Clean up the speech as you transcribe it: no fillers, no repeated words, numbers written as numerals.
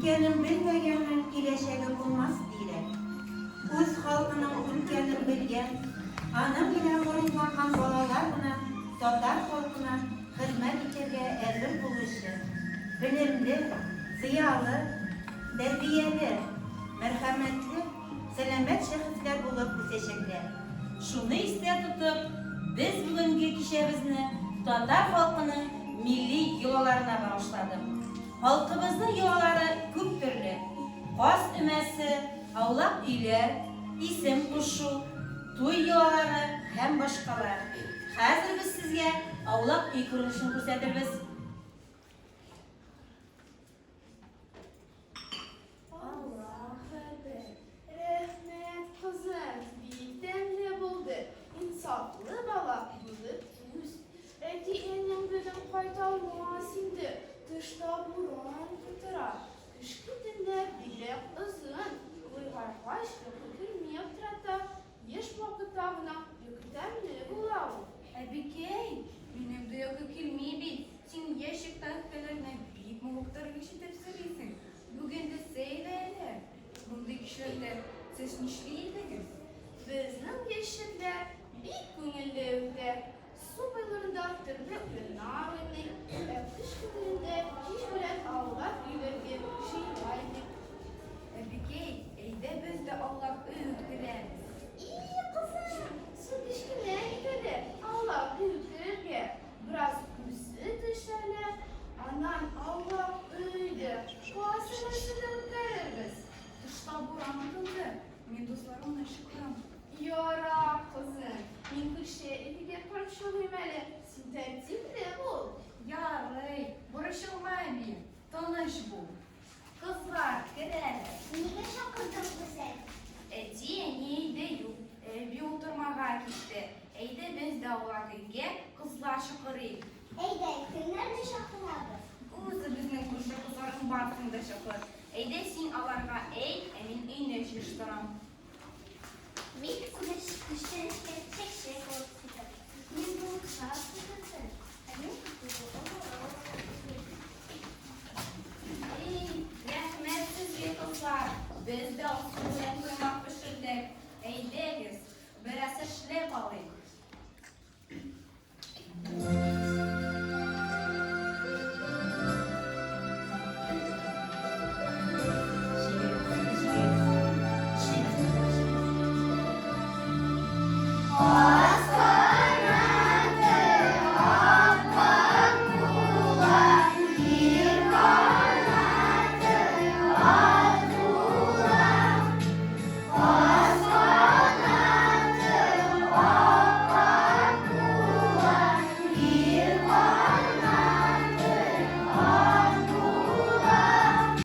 Үткәнен белмәгәннең киләчәге булмас, диләр. Үз халкының үткәнен белгән, аның белән горурланган балалар гына татар халкына хезмәт итәргә әзер булучы, белемле, зыялы, тәрбияле, мәрхәмәтле, сәламәт шәхесләр булып үсәчәкләр. Шуны истә тотып, без бүгенге кичәбезне татар халкының милли йолаларына багышладык. Халкыбызның йолалары күп төрле. Каз өмәсе, аулак өйләр, исем кушу, туй йолалары һәм башкалар. Хәзер без сезгә аулак өй күренешен күрсәтербез. Аллаһ әкбәр! Рәхмәт, кызым, бик тәмле булды. Инсафлы бала булып үс. Әти-әниең бүген кайта алмас инде, тышта буран котыра. Кышкы төннәр бигрәк озын, олыгайгач йокы керми аптырата. Яшь вакытта гына йокы тәмле була ул. Әбикәй, минем дә йокы килми бит. Син яшь чакта хикәяләрне бик мавыктыргыч итеп сөйлисең. Бүген дә сөйлә әле. Мондый кичләрдә сез нишли идегез? Безнең яшьлекләр бик күңелле үтә. Су буйларында төрле уеннар уйный, ә кыш көннәрендә кич белән аулак өйләргә җыела идек. Әбикәй, әйдә без дә аулак өй үткәрәбез. И, кызым, су кечкенә бит әле, аулак өй үткәрергә. Бераз үзе төш әле, аннан аулак өй дә, каз өмәсе дә үткәрербез. Тышта буран тынды, мин дусларымны чакырам. Ярар, кызым, мин күрше әбигә барып чыгыйм әле, син тәртипле бул. Ярый, борчылма, әби, тыныч бул. Кызлар, кер әле. Нигә чакырдың, Гүзәл? Әти-әни өйдә юк, әби утырмага китте. Әйдә без дә аулак өйгә кызлар чакырыйк. Әйдә, кемнәрне чакырабыз? Үзебезнең күрше кызларның барысын да чакыр. Әйдә син аларга әйт, ә мин өйне җыештырам. Мин күчтәнәчкә чәкчәк алып килдем. Мин булса китердем. Ә мин Эй, рәхмәт сезгә, кызлар. Без дә алсу белән коймак пешердек. Әйдәгез, бераз эшләп алыйк.